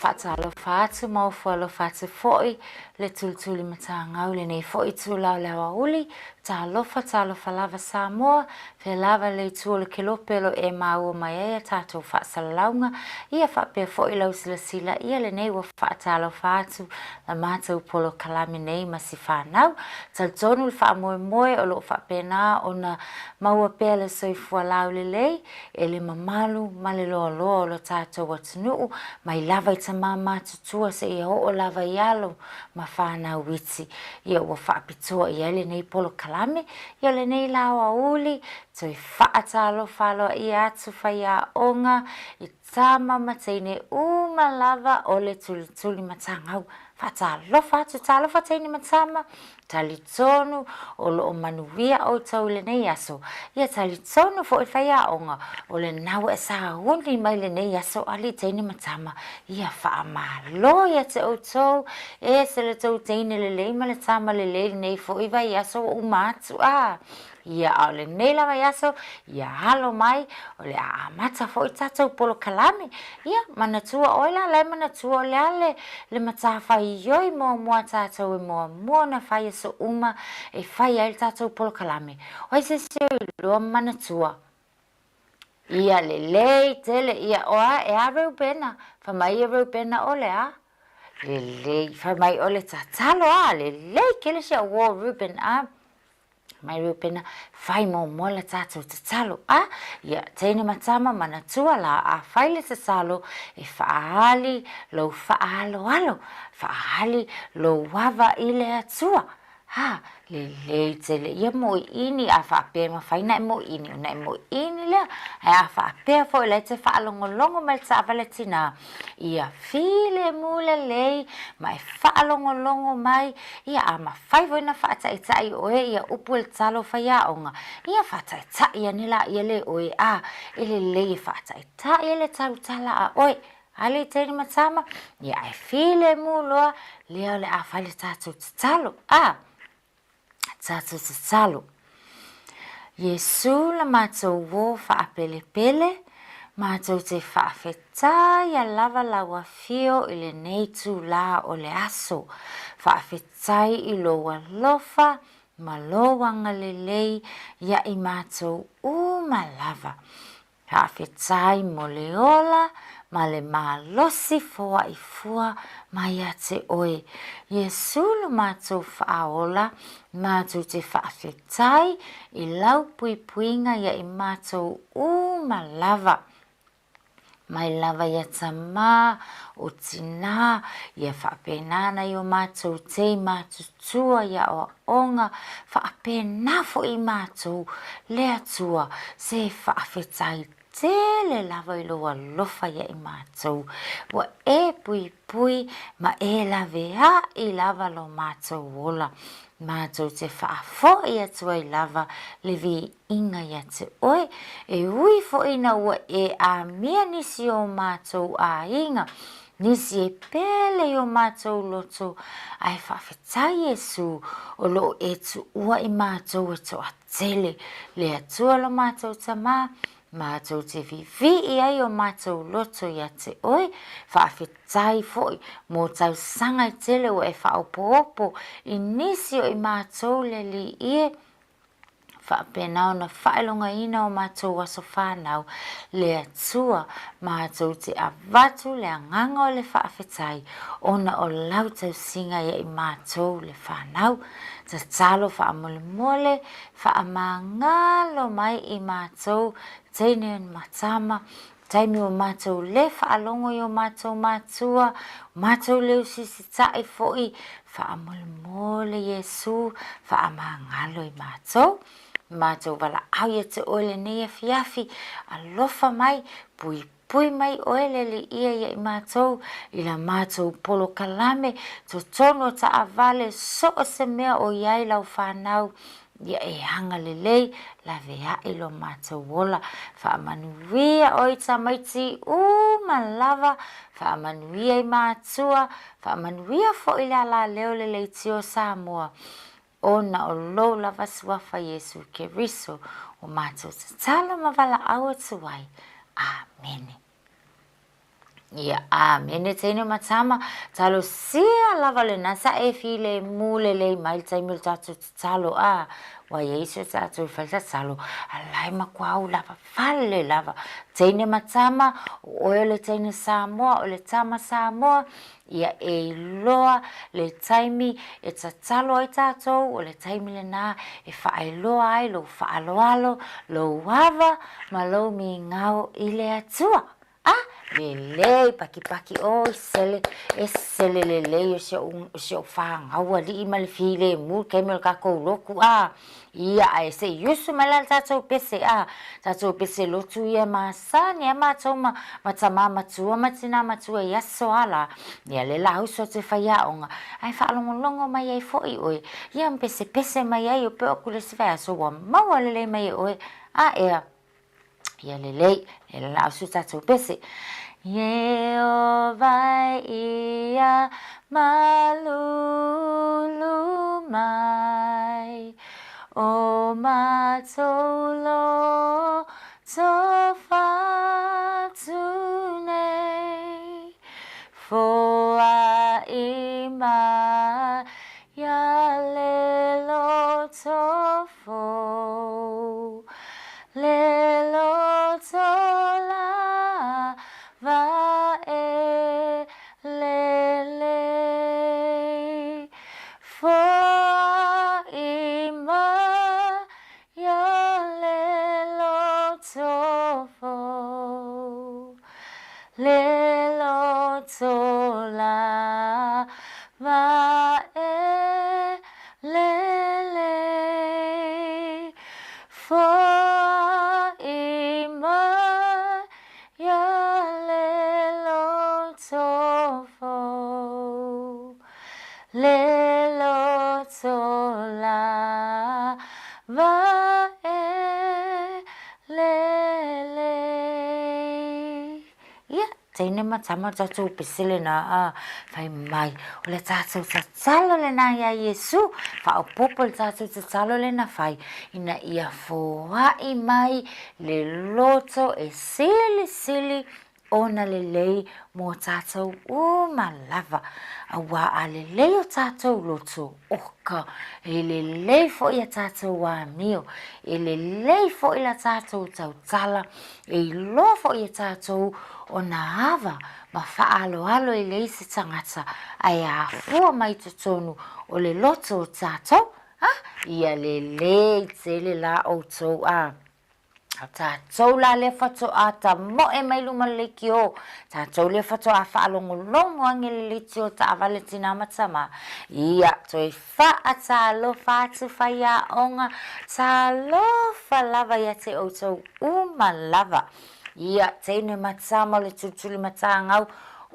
Faatalofa atu ma ofo alofa atu foi le tulituli matagau i lenei foi itula o le aoauli. Talofa, talofa lava Samoa, fea lava le itu o le kelope o lo o e maua mai ai a tatou faasalalauga, ia faapea foi lau silasila ia lenei ua faatalofa atu la matou polokalame nei ma si fanau. Talitonu le faamoemoe o lo o faapena ona maua pea le soifua laulelei e le mamalu ma le loaloa o lo tatou atunuu, mai lava i tama matutua seia oo lava i alo ma fanau iti. Ia ua faapitoa i ai lenei polokalame, ia o lenei la aoauli, toe faatalofa aloaia atu faiaoga i tama ma teine uma lava o le tulituli matagau. Faatalofa atu, talofa teine ma tama, Talitonu o lo o manuia outou i lenei aso, ia talitonu foi faiaoga o lena ua e sauni mai lenei aso alii teine ma tama, ia faamalo ia te outou, ese le tou teine lelei ma le tama lelei lenei foi vaiaso ua uma atu a. Ia, a o lenei la vaiaso, ia alo mai, o le a amata foi tatou polokalame. Ia, manatua ʻoe la, la e manatua o le a le, le matafaioi muamua a tatou e muamua ona fai aso uma e fai ai le tatou polokalame. O ai se isi o iloa ma manatua? Ia, lelei tele, ia, o a, e a Reubena? Fai mai ia Reubena o le a? Lelei, fai mai o le tatalo a, lelei tele si au uō Reuben a. Mai Reupena, fai muamua le tatou tatalo. A, ia, teine ma tama, manatua la, a fai le tatalo, e faaali lou faaaloalo, faaali lou ava i le Atua. Ha, lelei tele ia moiini, a faapea e mafai ona e moiini, ona e moiini lea. Ae a faapea foi o la e te faalogologo mai i le taavale a tinā, ia filemu lelei ma e faalogologo mai, ia a mafai foi ona faataitai oe ia upu e le talo faiaoga, ia faataitai ane laia le oe a e lelei e faataitai ai le tautala a oe. A le teine ma tama, ia ae filemu loa lea o le a fai le tatou tatalo. A! Tatou tatalo. Iesu la matou uō faapelepele, matou te faafetaia lava lau afio i lenei itulā o le aso. Faafetai i lou alofa ma lou agalelei ia i matou uma lava. Faafetai mo le ola ma le malosi foai fua mai ia te oe. Iesu lo matou faaola, matou te faafetai i lau puipuiga ia i matou uma lava. Mai lava ia tamā o tinā, ia faapena nai o matou tei matutua i aoaoga, faapena foi i matou le Atua, se faafetai tele lava i lou alofa ia i matou, ua e puipui ma e laveai lava lo matou ola, matou te faafoi atu ai lava le viiga ia te oe, e ui foi ina ua e amia nisi o matou aiga, nisi e pele i o matou loto, ae faafetai Iesu o lo o e tuua i matou e toatele. Tele le Atua lo matou Tamā, matou te vivii ai o matou loto ia te oe, faafetai foi mo tausaga e tele ua e faaopoopo i nisi o i matou le Alii e faapena ona faailogaina o matou aso fanau, le Atua, matou te avatu le agaga o le faafetai ona o lau tausiga ia i matou le fanau. Tatalo faamolemole, faamagalo mai i matou teine ma tama, taimi o matou le faalogo i o matou matua, matou le usisita'i foi, faamolemole Iesu, faamagalo i matou. Matou valaau ia te oe lenei afiafi, alofa mai, puipui Pui mai oe le Alii ia i matou i la matou polokalame, totonu o taavale, so o se mea o i ai lau fanau, ia e agalelei, laveai lo matou ola. Faamanuia oe i tamaiti uma lava, faamanuia i matua, faamanuia foi le alaleo le leitio o Samoa, ona o lou lava suafa Iesu Keriso o matou tatalo ma valaau atu ai. Amene. Ia, amene teine ma tama, talosia lava lena sa e filemu lelei mai le taimi o le tatou tatalo, a, ua i ai si o tatou fale tatalo, a la e matua au lava fale lava. Teine ma tama, o oe o le teine Samoa, o le tama Samoa, ia e iloa le taimi e tatalo ai tatou, o le taimi lena e faailoa ai lou faaaloalo, lou ava ma lou migao i le Atua. A lelei pakipaki oi sele e sele lelei o si ou si ou fanau alii ma le filemu le taimi o le tatou lotu a ia ae se i usu mai la le tatou pese a tatou pese lotu ia e masani a matou ma ma tamā matua ma tinā matua i aso a la ia lea la usu atu e faiaoga ae faalogologo mai ai foi oe ia ma pesepese mai ai o pe o aku le isi vaiaso ua maua lelei mai e oe a ea Ia lelei, e lau su tatou pese. Ieova ia malulu mai, o matou loto fatu nei, foai mai ia le loto fou, le loto lava e lelei, foai mai ia le loto fou, le loto lava e lelei, foai mai ia le loto fou, le loto lava e lelei. Ia, teine ma tama o tatou pese lena, a, fai mai, o le tatou tatalo lena iā Iesu, faaopoopo le tatou tatalo lena fai, ina ia foai mai le loto e silisili ona lelei mo tatou uma lava. Auā a lelei o tatou loto, oka, e lelei foi a tatou amio, e lelei foi la tatou tautala, E iloa foi e tatou ona ava ma faaaloalo i le isi tagata ae afua mai totonu o le loto o tatou, a, ia lelei tele la outou, a. O tatou la lea faatoa tamoe mai luma o le leitio, tatou lea faatoa faalogologo ane le leitio taavale tinā ma tamā, ia toe Faatalofa atu faiaoga, talofa lava ia te outou uma lava. Ia, teine ma tama o le tulituli matagau,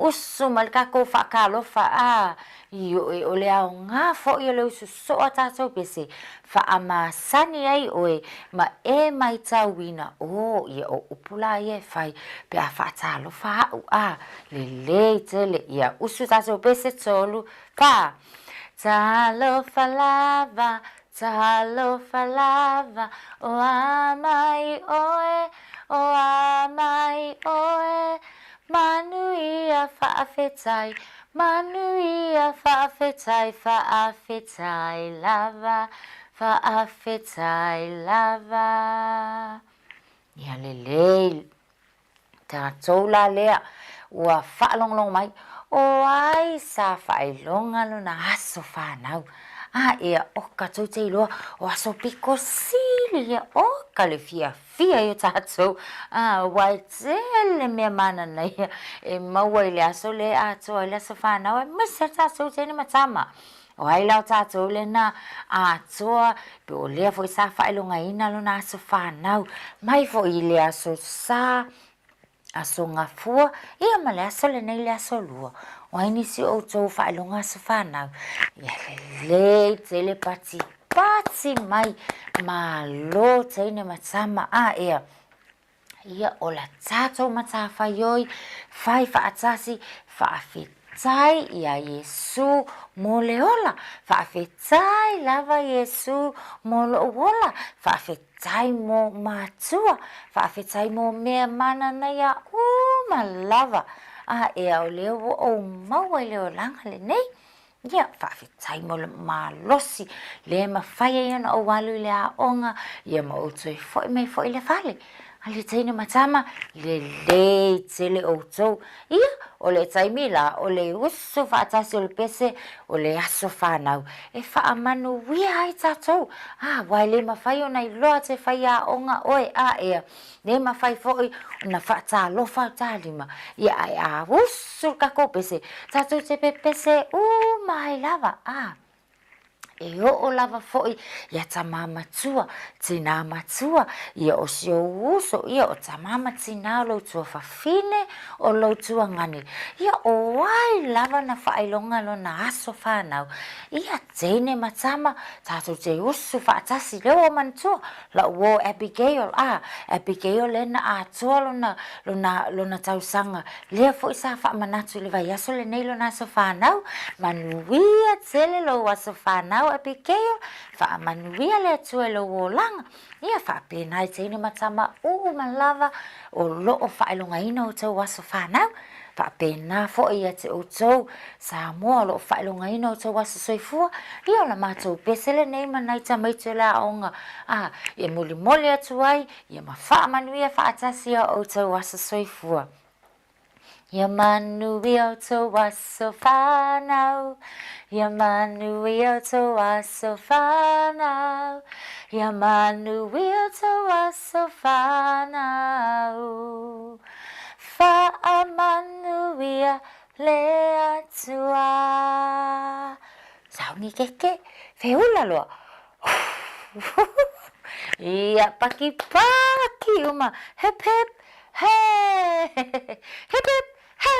usu mai le tatou faatalofa, a, ioe, o le aoga foi o le usu soo a tatou pese, faamasani ai oe ma e maitauina, o, ia o upu la ia e fai pe a faatalofa au, a, lelei tele, ia, usu tatou pese, tolu, fa. Talofa lava, talofa lava, o a mai oe, o a mai oe, Manuia faafetai, manuia faafetai, faafetai lava, faafetai lava. Ia lelei. Tatou la lea ua faalogologo mai, o ai sa faailoga lona aso fanau? A ea, oka tou te iloa, o aso piko sili ia, oka le fiafia ai o tatou, a, aua e tele mea mananaia e maua i le aso lea e atoa ai le aso fanau, aemaise lava tatou teine ma tama. O ai la o tatou lena atoa, pe o lea foi sa faailogaina lona aso fanau, mai foi i le aso Sa, aso Gafua, ia ma le aso lenei le aso Lua. O ai nisi o outou faailoga aso fanau? Ia lelei tele patipati mai, malo teine ma tama, a ea, Ia, o la tatou matafaioi, fai faatasi, faafetai iā Iesu mo le ola, faafetai lava Iesu mo lo'u ola, faafetai mo matua, faafetai mo mea mananaia uma lava. a ea o lea ua ou maua i le olaga lenei. Ia, faafetai mo le malosi lea e mafai ai ona ou alu i le aoga, ia ma ou toe foi mai foi i le fale. A le teine ma tama, lelei tele outou. Ia, o le taimi la, o le usu faatasi o le pese, o le aso fanau, e faamanuia ai tatou. A, aua e le mafai ona iloa atu e faiaoga oe, a ea, Le mafai foi ona faatalofa au talima, ia ae a usu le tatou pese, tatou te pepese uma ai lava, a e oo lava foi ia tamā matua, tinā matua, ia o si ou uso, ia o tamā ma tinā o lou tuafafine, o lou tuagane, ia o ai lava na faailoga lona aso fanau, ia teine ma tama, tatou te usu faatasi, lea ua manatua, La'u uo Abigail, a, Abigail lea na atoa lona, lona, lona tausaga, lea foi sa faamanatu i le vaiaso lenei lona aso fanau. Manuia tele lou aso fanau, Abigail, faamanuia le Atua i lou olaga. Ia faapena i teine ma tama uma lava o loo faailogaina outou aso fanau. Faapena foi ia te outou, Samoa o lo o faailogaina outou aso soifua, ia o la matou pese lenei ma nai tamaiti o le aoga, a, e molimoli atu ai, ia ma faamanuia faatasi ia outou aso soifua. Ia manuia outou aso fanau, ia manuia outou aso fanau, ia manuia outou aso fanau. Faamanuia le Atua. Sauni keke, feula loa. Ia paki paki uma, hip hip, he! Hip hip, he!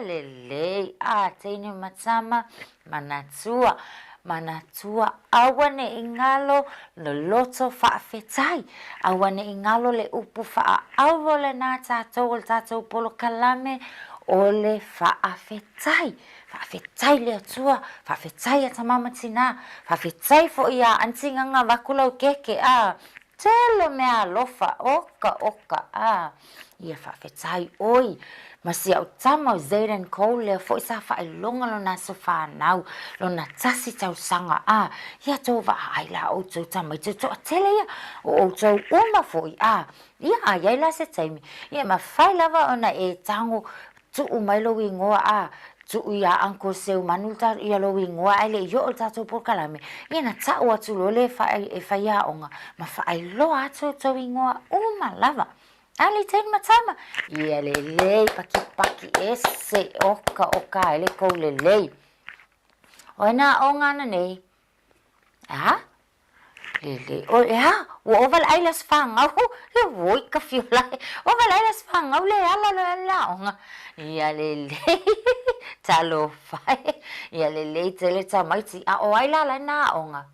Lelei a teine ma tama, Manatua, manatua, aua ne i ngalo le loto faafetai, aua ne i ngalo le upu faaauo lena tatou o le tatou polokalame o le faafetai. Faafetai le Atua, faafetai ia tama ma tina, faafetai foi ia Aunty Gaga vaku lau keke, a, tele mea alofa, oka oka, a. Ia faafetai oi ma si au tama o Zayden Cole lea foi sa faailoga lona aso fanau, lona tasi tausaga, a, ia tou vaai la outou tamaiti o toatele ia, o outou uma foi, a, ia a iai la se taimi, ia mafai lava ona e tago tuu mai lou igoa, a, tuu ia Uncle Seumanu ia lou igoa ae le i oo i le tatou polokalame, ia na tau atu loa lea e faiaoga ma faailoa atu outou igoa uma lava. Ali teine ma tama, ia lelei pakipaki ese oka oka ai le kou lelei. O ai nā aoga ana nei? A? Lelei. O, e a? Ua ova le ai le aso whāngau. E oi ka whiola e. Ova le ai le aso whāngau le ala le le aoga. Ia lelei. Talofa e. Ia lelei tele tamaiti. A o ai la lai nā aoga?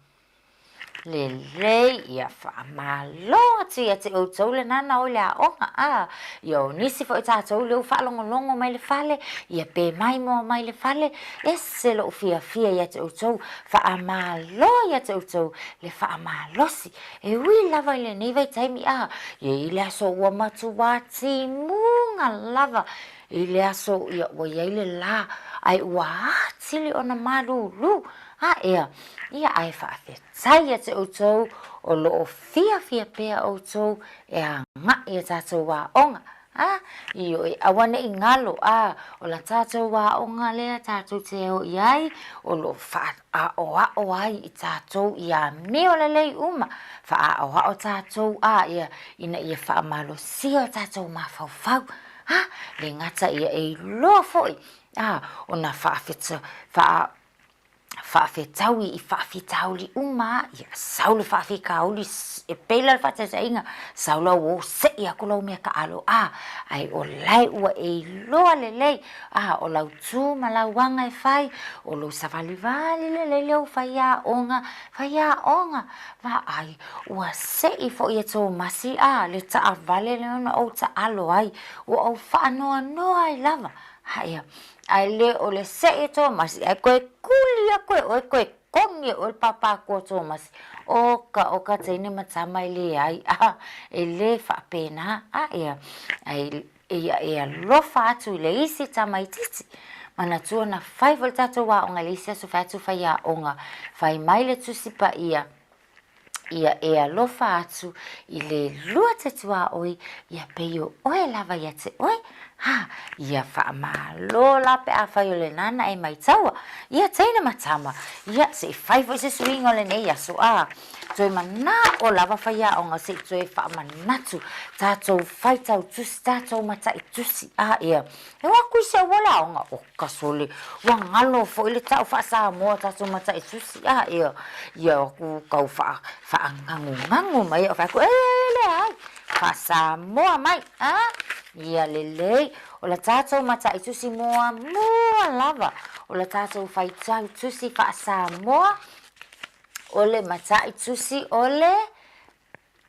Lelei, ia faamalo atu ia te outou le nana o le aoga, a, ia o nisi foi tatou lea ua faalogologo mai le fale, ia pe maimoa mai le fale, ese lou fiafia ia te outou, faamalo ia te outou le faamalosi, e ui lava i lenei vaitaimi, a, ia i le aso ua matua timuga lava i le aso ia ua i ai le lā, ae ua atili ona malūlū, A ea, ia ae faafetai ia te outou o lo o fiafia pea outou e agaʻi ia tatou aoga, a, ioe auaneʻi galo, a, o la tatou aoga lea tatou te o i ai, o lo o faaaʻoaʻo ai i tatou i amio lelei uma, faaaʻoaʻo tatou, a ia, ina ia faamalosia o tatou mafaufau, a, le gata ia e iloa foi, a, ona faafeta, faa, faafetaui i faafitauli uma, ia sau le faafitauli e pei la le faataitaiga, sau lau uo seʻi aku lau mea taalo a, ae o lae ua e iloa lelei, a o lau tu ma lau aga e fai, o lou savalivali lelei lea ua faiaoga, faiaoga, vaai, ua seʻi foi e Tomasi a le taavale lea na ou taalo ai, ua ou faanoanoa ai lava, Aia, ae le o le seʻi o Tomasi, ae koe kuli aku e ʻoe, koe kogi e ʻoe le pāpākua o Tomasi. Oka, oka teine ma tama e leai, a, e le faapena, aia, ae. Ia e alofa atu i le isi tamaitiiti. Manatua na fai foi le tatou aoga i le isi aso fai atu faiaoga, fai mai le Tusi Paia, ia e alofa atu i le lua te tuaoi, ia pei o oe lava ia te oe. Ha, ia faamalo la pe afai o lena na e maitaua. Ia teine ma tama, ia se i fai foi se suiga o lenei aso, a. Toe manao lava faiaoga se i toe faamanatu tatou faitau tusi, tatou matai tusi, a ia, e o atu i se auala aoga, oka sole, ua galo foi le tau faa-Samoa tatou matai tusi, a ia, ia o atu tau faa, faagagugagu mai au fai atu, e leai, faa-Samoa mai, a, ia lelei, o la tatou matai tusi muamua lava, o la tatou faitau tusi faa-Samoa, O le matai tusi o le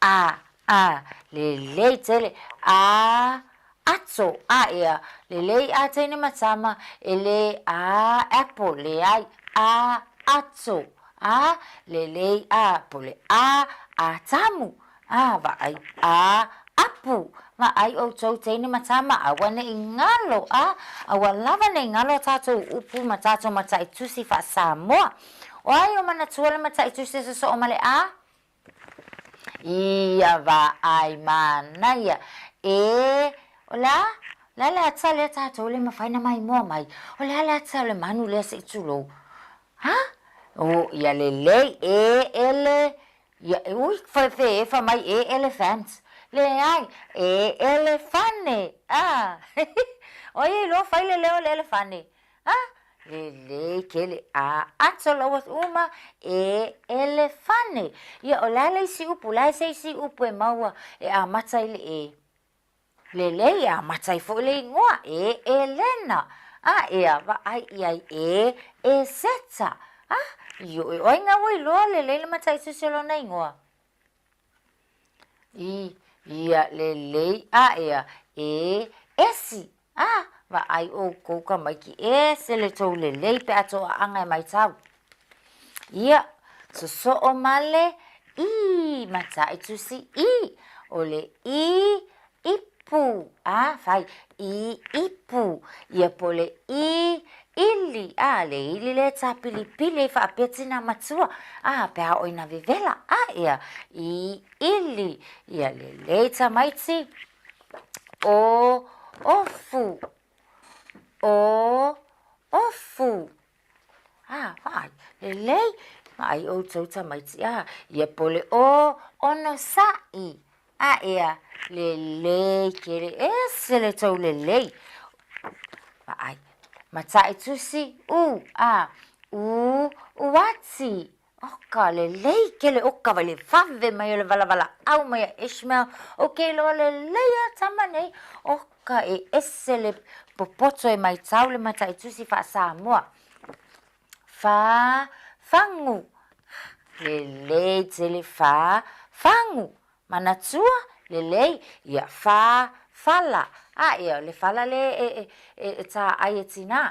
a, a, lelei tele, a, ato, a, ea, lelei a teine ma tama, e le a, apple, leai, a, ato, a, lelei a, po le a, atamu, a, vaai, a, apu, vaai outou teine ma tama, aua ne i galo, a, aua lava ne i galo a tatou upu ma tatou matai tusi faa-Samoa. O ai o manatua le matai tusi e sosoo ma le A? Ia vaai manaia. E, o le a? O le a le ata lea tatou le mafai na maimoa mai? O le a le ata o le manu lea se i tulou? Ha? O, ia lelei, e, ele, ia, ui, feefa mai, e, elephant. Leai, e, elefane. A, o ai e iloa fai le leo o le elefane? A, lelei tele, a ato laua uma e elefane. Ia, o le a le isi upu? O le a se isi upu e maua e amata i le e? Lelei, e amata ai foi le igoa, e Elena. A, ea, vaai i ai, e Eseta. A, ioe, o ai nga ua iloa lelei le mataitusi o lona igoa? I, ia, lelei, a, ea, e esi. A, vaai ʻoukou tamaiti, ese le tou lelei pe a tou aʻaga e maitau. Ia, sosoo ma le i, matai tusi i, o le i, ipu, a, fai, i, ipu, ia po le i, ili, a, le ili lea e tāpilipili ai faapea tinā matua, a, pe a oo ina vevela, a, ia, i, ili, ia lelei tamaiti, o, ofu, o, ofu. A, vaai, lelei, vaai ʻoutou tamaiti, a, ia po le o, onosaʻi, a, ea, lelei kele, ese le tou lelei, vaai, matai tusi, u, a, u, uati, Oka, lelei kele, oka wai le vave mai o le walawalaau mai a Ishmael, o ke iloa lelei a tama nei, oka e ese le popoto e maitau le mataitusi faa-Samoa. Fa, fagu, lelei tele fa, fagu, manatua, lelei, ia fa, fala, a ia le fala le e, e, e, e tā ai e tinā.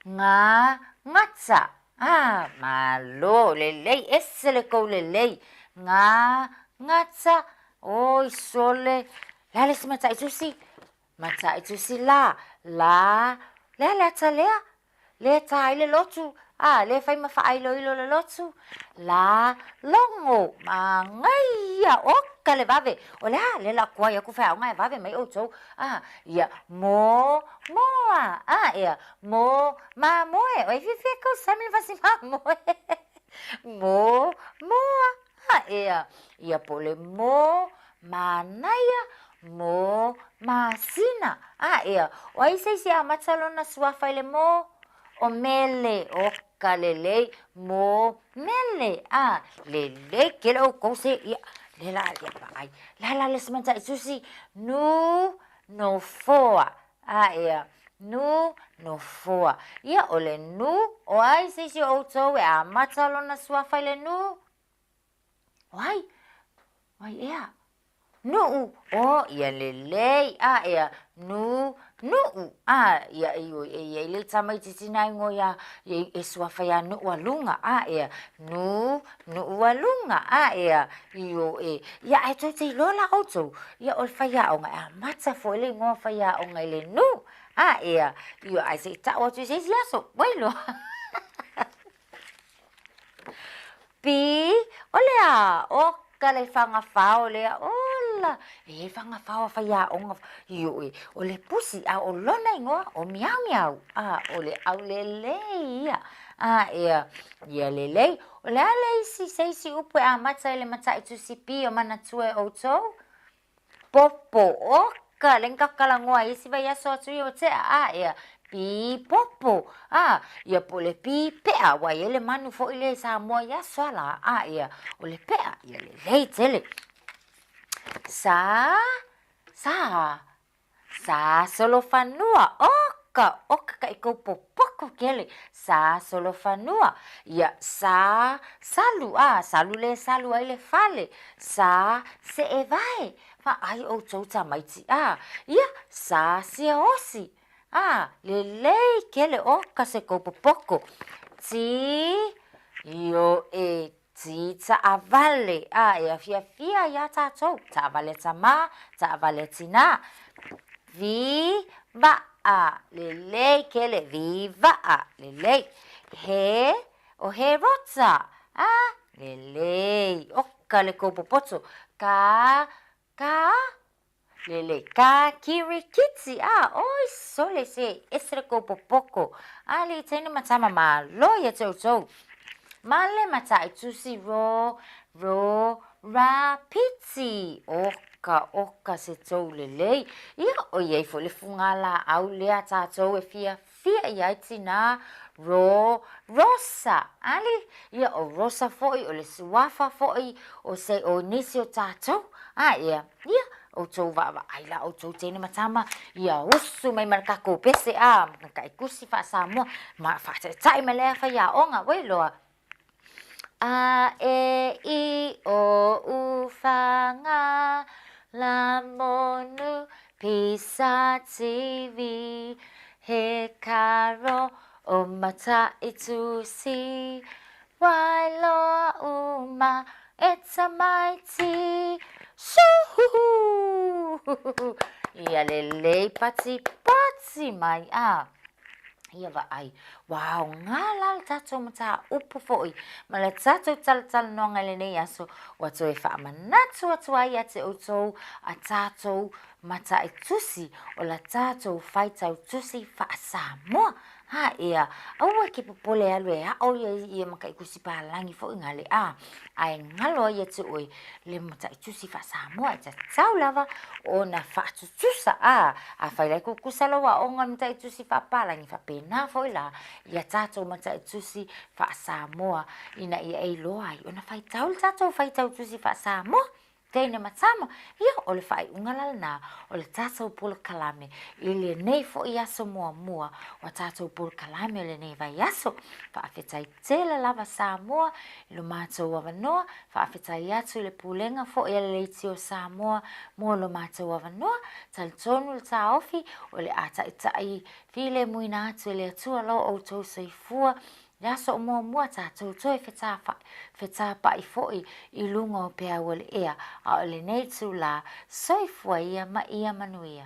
Ngā ngata. Ah, malo, lelei, ese le kou lelei. Ngā ngata, oi sole. Le a le isi matai tusi? Matai tusi la, la, le a le ata lea? Lea e tā ai le lotu, a, lea e fai ma faailoilo le lotu. La, logo, manaia, oka le vave. O le a, lea la kuai aku faiaoga e vave mai ʻoutou. A, ia, mo, moa, a, ea, mo, mamoe. O ai fiafia e kau Sammy le fasi mamoe. Mo, moa, a, ea, ia po le mo, manaia, mo, masina. A, ea, o ai se isi e amata lona suafa i le mo? O Mele, oka lelei, mo Mele, a, lelei kele ʻoukou se, ia, le la, ia, vaai, la la le isi matai tusi, nu, nofoa, a, ea, nu, nofoa. Ia, o le nu, o ai se isi o ʻoutou e amata lona suafa i le nu? O ai? O ai ea? Nuʻu, o, ia lelei, a, ea, nu, Nuʻu, a, ia e ioe e i ai le tamaititi na ingoa ia, ia e suafa ia Nuʻu a luga, a, ea, Nu, Nuʻu a luga, a, ea, ioe, ia ae tou te iloa la ʻoutou, ia o le faiaoga e amata foi le igoa faiaoga i le Nu, a, ea, ioe, ae se i taʻu atu i se isi aso, ua iloa. Pi, o le a? Oka le fagafao lea, ola! E i ai fagafao a faiaoga, ioe, o le pusi, a o lona igoa, o Miaomiao, a o le aulelei ia, a ea, ia lelei. O le a le isi, se isi upu e amata i le mataitusi pi o manatua e ʻoutou? Popo, oka, lea na talanoa ai isi vaiaso atu ia ua tea, a ea, pi popo, a, ia po o le pi peʻa, ua i ai le manu foi lea i Samoa i aso a lā, a ea, o le peʻa, ia lelei tele. Sa, sa, sa solofanua, oka, oka ka i kou popoko kele, sa solofanua, ia, sa, salu, a, salu lea e salu ai le fale, Sa seʻewae, vaai ʻoutou tamaiti, a, ia, sa siaosi, a, lelei kele o ka se kou popoko, ti, io e ti taʻawale, a, e afiafia iā tātou, taʻawale a tamā, taʻawale a tinā, vi, vaʻa, lelei kele, vi vaʻa, lelei, he, ʻO Herota, a, lelei, ʻoka le kou popoto, ka, ka, lelei, ka kirikiti, a, oi sole se ese le kou popoko, a le teine ma tama malo ia te outou. Ma le mataitusi ro, ro, ra, piti, oka, oka se tou lelei, ia ʻo iai foi le fugalaau lea tatou e fia Fia i ai tinā ro Rosa, ali, ia ʻo Rosa foi, ʻo le suafa foi o se o nisi o tātou, a ea, ia, ʻoutou vaavaai la ʻoutou teine ma tama, ia usu mai ma le kākou pese, a, ma ka ikusi faa-Samoa, ma faataetae mai lea faiaoga, ua iloa, A e i o u fa nga la monu pi sa ti vi he karo o Mataitusi Wailoa uma e tamaiti Suhuhu Ia lelei patipati mai a Ia vaai, ua aoga la le tatou mataupu foi ma le tatou talatalanoaga i lenei aso, ua toe faamanatu atu ai ia te outou a tatou mataitusi o la tatou faitau tusi faa-Samoa. Ha, ea, aua e ke popole e alu e aʻo ia i ia mataitusi palagi foi gale, a, ae galo ai ia te oe le mataitusi faa-Samoa e tatau lava ona faatutusa, a, afai la e kukusa lou aoga i le mataitusi faapalagi, faapena foi la ia tatou mataitusi faa-Samoa ina ia e iloa ai ona faitau le tatou faitau tusi faa-Samoa. Teine ma tama, ia, o le faaiuga la lena o le tatou polokalame i lenei foi aso muamua o tatou polokalame o lenei vaiaso. Faafetai tele lava Samoa i lo matou avanoa, faafetai atu i le Pulega foi a le Leitio Samoa mo lo matou avanoa, talitonu le taofi o le a taitai filemuina atu e le Atua lo outou soifua le aso o muamua tatou toe fetapaʻi foi i luga o peau o le ea, a o lenei itulā, soifua ia ma ia manuia.